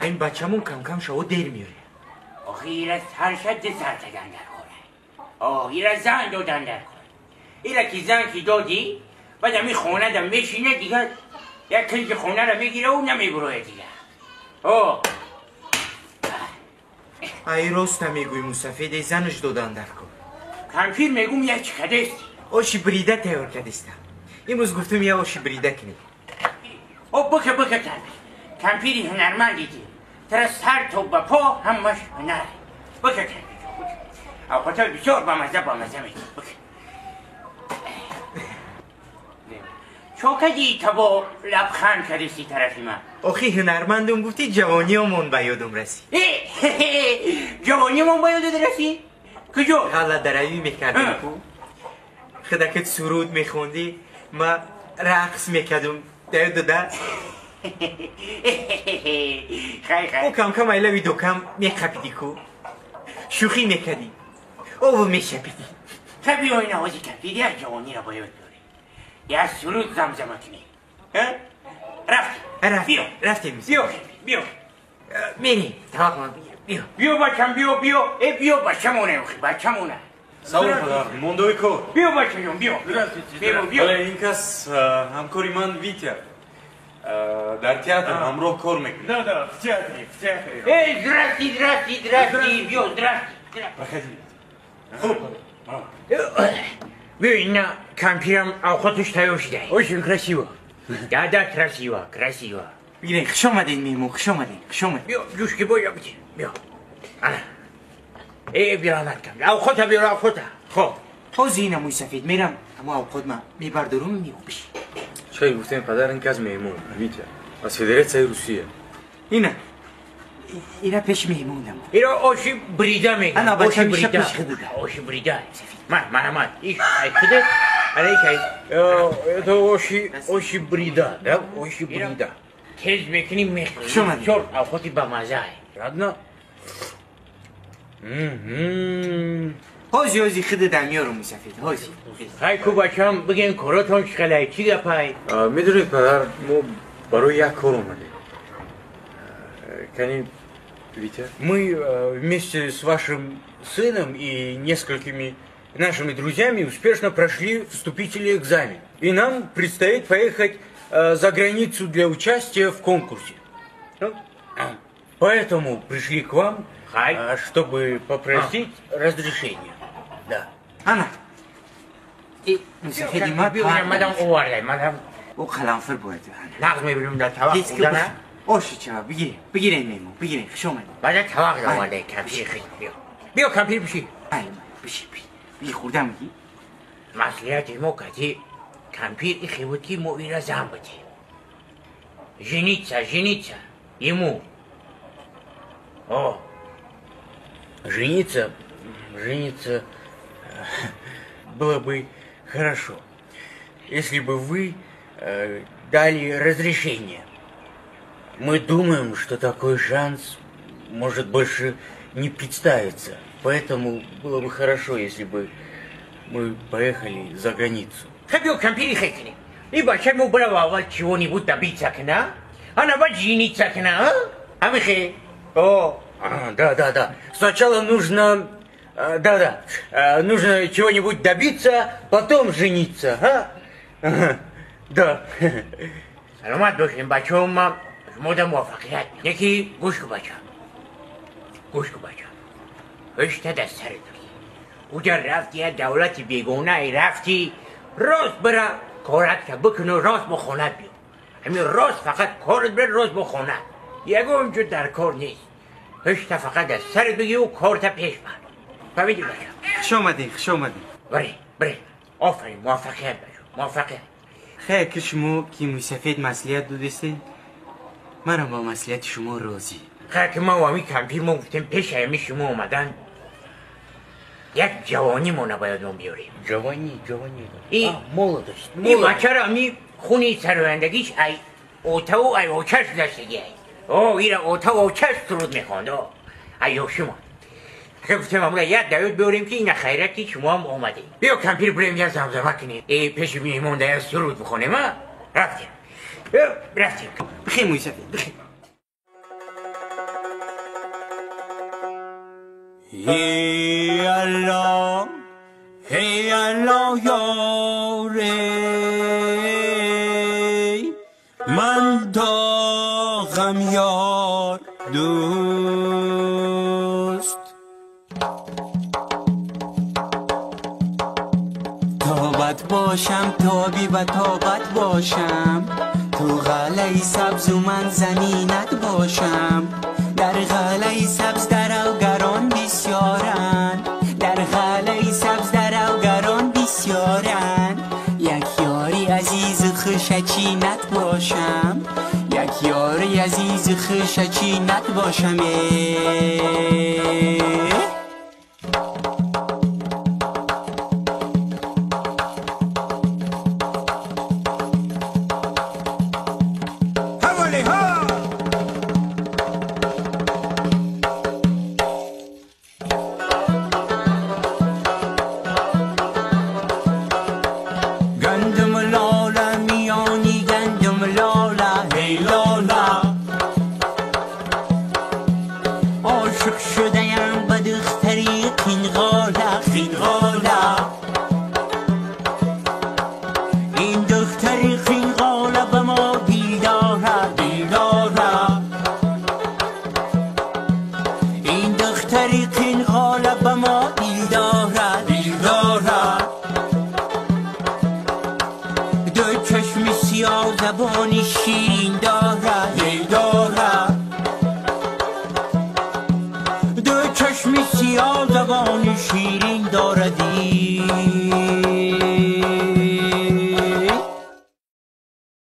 این بچه‌مون کم کم شو دیر میاره. آخه ایره هر شب ده سر تگن در کوره. آه ایره زن دادن در کوره. ایره که زن که دادی بعد همی خونه دم میشینه دیگه، یک کلید خونه رو میگیره و نمیبروه دیگه. آه ای راست میگوی موسفید، زنش دادن در کن. کمپیر میگم یک چی کدست؟ آشی بریده تیار کدستم. امروز گفتم یه آشی بریده کنی. او بکه بکه کمپیر. کمپیری هنرمندی دی. تر سر تا به پا همش هنر. بکه کمپیر. بکه. او خاطر بسیار بامزه بامزه میگی. بکه. چوکدی تا با لبخند کردستی طرفی من؟ آخی هنرمندم گفتی جوانیامون به یادم رسید. جوانیمون به یادت رسید؟ کجا؟ غلط دروی میکردیم کو خدکت سرود میخوندی، ما رقص میکردم در داده. خیلی خیلی. او کم کم ایلوی دو کم میخپیدی کو شوخی میکردی او میشپیدی. طبیعی این آوازی کپیدی از جوانی را باید داری یا سرود زمزمه کنی. رفتیم رفتیم رفتیم. بیا بیا میریم طبق بیا بیا بچم بیا بیا ای بیا بچمونه بچمونه. سلام پدر موندوی کور. بیا بچه جون بیا بیا بیا. بله این کس همکاری من ویتیا در театр ҳамроҳ кор мекунад. Да да в театре в театре. Эй здрасте здрасте здрасте бیا здрасте. Проходи. Хуб بیا اینا کمپیرم اوقاتش تیار شده. Очень красиво. Да да красиво красиво. بگیرین خوش آمدین میمون، خوش آمدین خوش آمدین. بیا جوش که باید بگیر بیا. ای بیرامت کم اوقات بیا اوقات. خب حوزی اینا موی سفید میرم اما اوقات من میبردارم میو بشی. چای گفتیم پدر این کس میمون ویتیا از فدراسیون روسیه. اینا اینا پیش میمونم. اینا آشی بریده میگم. انا بچه میشه پیش خودت. آشی بریده. من من من ایش ای خودت. آره ایش ای. Это оши оши брида, да? Оши брида. تیز میکنی میخوری. خوش آمدی. چون اوقاتی بامزه. Ладно. حوزی حوزی خودت میارم موی سفید حوزی. های کو بچم بگین کاراتون چقدر چی گپای؟ میدونید پدر ما برای یک کار اومدیم. Кани Витя? Мы вместе с вашим сыном и несколькими нашими друзьями успешно прошли вступительный экзамен. И нам предстоит поехать за границу для участия в конкурсе. Поэтому пришли к вам, чтобы попросить разрешения. Да. Ана. مسافری ما مادام اوارده مادام. او قلمفر باید. نقد میبینیم در طبق خوردن. آشی چرا بگیریم بگیریم میمون بگیریم خوش آمدید. بعد طبق آورده کمپیر خیلی بیا بیا کمپیر بشی. بله بشی بشی بی خوردم میگی. مسئولیت ما کتی کمپیر این بود که ما ایرا زن بدیم. жениться жениться ему. О, жениться жениться было бы хорошо, если бы вы дали разрешение. Мы думаем, что такой шанс может больше не представиться. Поэтому было бы хорошо, если бы мы поехали за границу. Хабил компили хекни. И бача му брава чего-нибудь добиться к на? Она жениться к на, а? Амихе. О, да, да, да. Сначала нужно, да, да, нужно чего-нибудь добиться, потом жениться, а? Да. Саламат бошин, бачам ма мода муваффақият. Яки гӯш кун бача. Гӯш кун бача. Ҳашта дар сарат бигир. Уҷа рафти як давлати бегонае рафти, рост бира корат ка бикуну рост бо хонат биё. Ҳамин рост фақат корат бира рост бо хонат. Ягон ҷо дар кор нест. Ҳашта фақат дар сарат бигир у корта пеш бар. Фаҳмидӣ бача? Хуш омадед, хуш омадед. Баре, баре. Офарин, муваффақият бача, муваффақият. خیر که شما که موسفید مسئولیت دادستین منم با مسئولیت شما راضی. خیر که ما و همی کمپیر ما گفتیم پیش همی شما اومدن یک جوانی ما نباید ما بیاریم. جوانی جوانی ای молодость. این بچه را همی خونی سرایندگیش ای اوتا و ای اوچش داشتگی ای او ایره اوتا و اوچش سرود میخواند ای شما. خیر گفتیم همون یک دوید بیاریم که این خیرتی شما هم اومده. بیا کمپیر بریم یه زمزمه کنیم. ای پیش میمون ده سرود بخونیم. رفتیم. Рафтем. Бихе, мӯйсафед, бихе. Эй Аллоҳ, эй Аллоҳ, ёре ман доғам ёр дӯст. Тобат бошам, тоби ба тобат бошам, ту ғалаи сабзу ман заминат бошам. Дар ғалаи сабз даравгарон бисёранд, дар ғалаи сабз даравгарон бисёранд. Як ёри азизу хушачинат бошам, як ёри азизу хушачинат бошам. Гандум лола миёни гандум лола, эй лола, ошиқ шудаям ба духтари қинғола, қинғола. Ин духтари қинғола ба мо дил дорад, дил дорад. Ин духтари қинғола ба мо дил дорад, дил дорад. Ду чашми сиёҳ, забони ширин дорад, эй дорад. Ду чашми сиёҳ, забони ширин.